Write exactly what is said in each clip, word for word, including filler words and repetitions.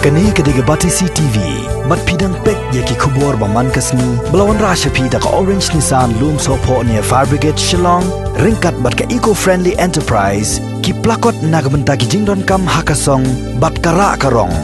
Kane ka dei ka Batesi T V. Bad phi dang peit ïa ki khubor ba man ka sngi ba la wanrah sha phi da ka Orange Nissan Lumsohphoh near Fire Brigade Shillong, ryngkat bad ka Eco Friendly Enterprise, ki plakot na ka bynta ki jingdonkam ha ka song bad ka rah ka rong.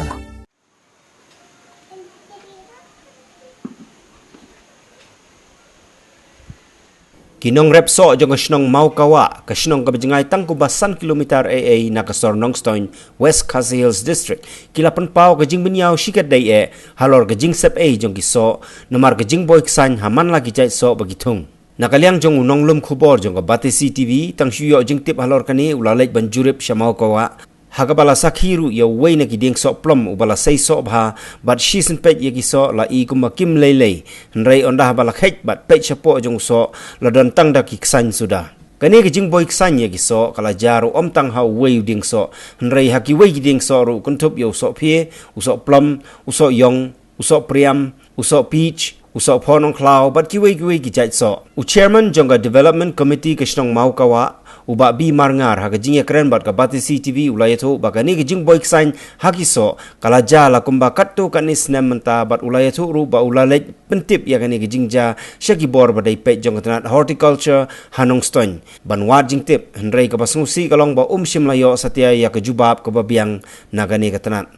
Ki nongrep soh jong ka shnong Mawkawah, ka shnong kaba jngai tang kumba san kilometer ei ei na ka sor Nongstoiñ, West Khasi Hills District, ki la pynpaw ka jingbynñiaw shikatdei eh halor ka jingsep ei jong ki soh, namar ka jingboi ksain ha man la ki jait soh ba ki thung. Na ka liang jong u nonglum khubor jong ka Batesi T V, tang shu ïoh jingtip halor kane u la leit ban jurip sha Mawkawah, ha kaba la sakhi ruh ïa uwei na ki dieng soh plom uba la sei soh bha, bad shisien peit ïa ki soh la i kumba kim lei lei. Hynrei ynda haba la kheit bad peit shapoh jong u soh, la don tang da ki ksain suda. Kane ka jingboi ksain ïa ki soh ka la jia ruh ym tang ha uwei u dieng soh, hynrei ha kiwei ki dieng soh ruh, kynthup ïa u soh phie, u soh plom, u soh ïong, u soh priam, u soh peach, u soh phoh nongkhlaw bad kiwei kiwei ki jait soh. U chairman jong ka Development Committee ka shnong Mawkawah, u Bah B Marngar, ha ka jingïakren bad ka Batesi T V, u la ïathuh ba kane ka jingboi ksain ha ki soh ka la jia la kumba katto katne snem mynta, bad u la ïathuh ruh ba u la leit pyntip ïa kane ka jingjia sha ki bor ba dei peit jong ka tnat Horticulture ha Nongstoiñ ban wad jingtip, hynrei kaba sngewsih ka long ba um shym la ïoh satia ïa ka jubab kaba biang na kane ka tnat.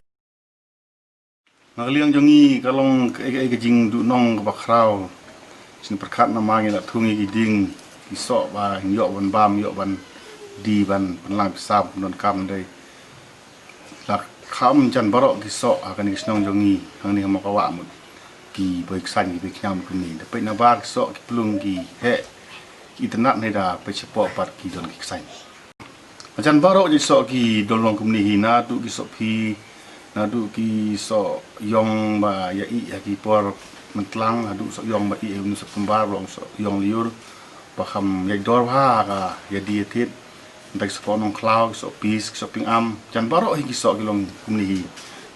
Na ka liang jong ngi ka long kaei kaei ka jingduhnong kaba khraw. Sngewpyrkhat namar ngi la thung ïa ki dieng ki soh ba ngi ïoh ban bam, ïoh ban die, ban pynlang pisa, ban donkam dei. La kham jan baroh ki soh ha kane ka shnong jong ngi hangne ha Mawkawah mut. Ki boi ksain, ki boi khñiang mut kumne. Da peit na bar ki soh ki plung, ki heh, ki itynnad, ne da peit shapoh pat ki don ki ksain. Jan baroh jait soh ki don long kumne hi, naduh ki soh phi, naduh ki soh ïong ba ïa ih ha ki por myntlang, haduh soh ïong ba ih ha u September, long soh ïong lyiur ba kham ïaid dor bha ha ka ïa die ïa thied. Nangta ki soh phoh nongkhlaw, ki soh peas, ki soh pyngam, jan baroh hi ki soh ki long kumne hi.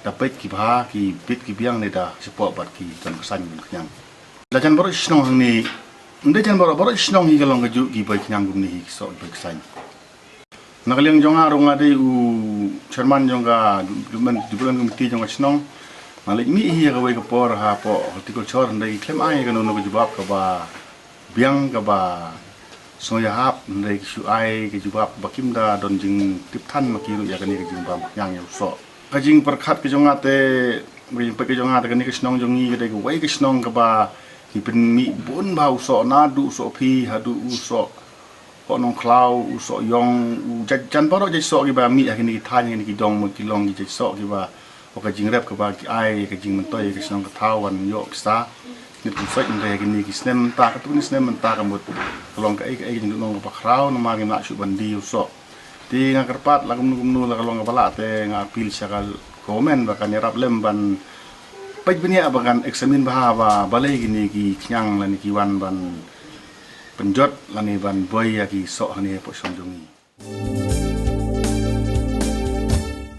Da peit ki bha, ki bit ki biang, ne da shapoh pat ki don ksain, don khñiang. Da jan baroh shnong hangne, ym dei jan baroh, baroh shnong hi ka long kajuh ki boi khñiang kumne hi, ki soh ki boi ksain. Na ka liang jong nga ruh, nga dei u chairman jong ka development, development committee jong ka shnong. Nga leit mih hi ha kawei ka por hapoh horticulture, hynrei ki khlem ai kano kano ka jubab kaba biang, kaba sngewïahap, hynrei ki shu ai ka jubab ba kim da don jingtip than ma ki ruh ïa kane ka jingbam khñiang ïa u soh. Ka jingpyrkhat ka jong nga te, ka jingpeit ka jong nga te, kane ka shnong jong ngi ka dei kawei ka shnong kaba ngi pynmih bun bha u soh, naduh u soh phi haduh u soh phoh nongkhlaw, u soh ïong, u jait, jan baroh jait soh kiba mih ha kine ki thaiñ, ha kine ki dong, mut ki long ki jait soh kiba, ka jingrep kaba ki ai ka jingmyntoi ka shnong ka thaw ban ïoh pisa. Ngi pynsoit, hynrei ha kine ki snem mynta, katto katne snem mynta, ka mut ka long kaei kaei ka jingduhnong kaba khraw namar ngim lah shuh ban die u soh. Te nga kyrpad, la kumno kumno, la ka long kaba lah, te nga appeal sha ka government ba kan ïarap lem ban peit bniah, ba kan examine bha ba balei kine ki khñiang lane ki wan ban pynjot lane ban boi ïa ki soh hangne hapoh shnong jong ngi.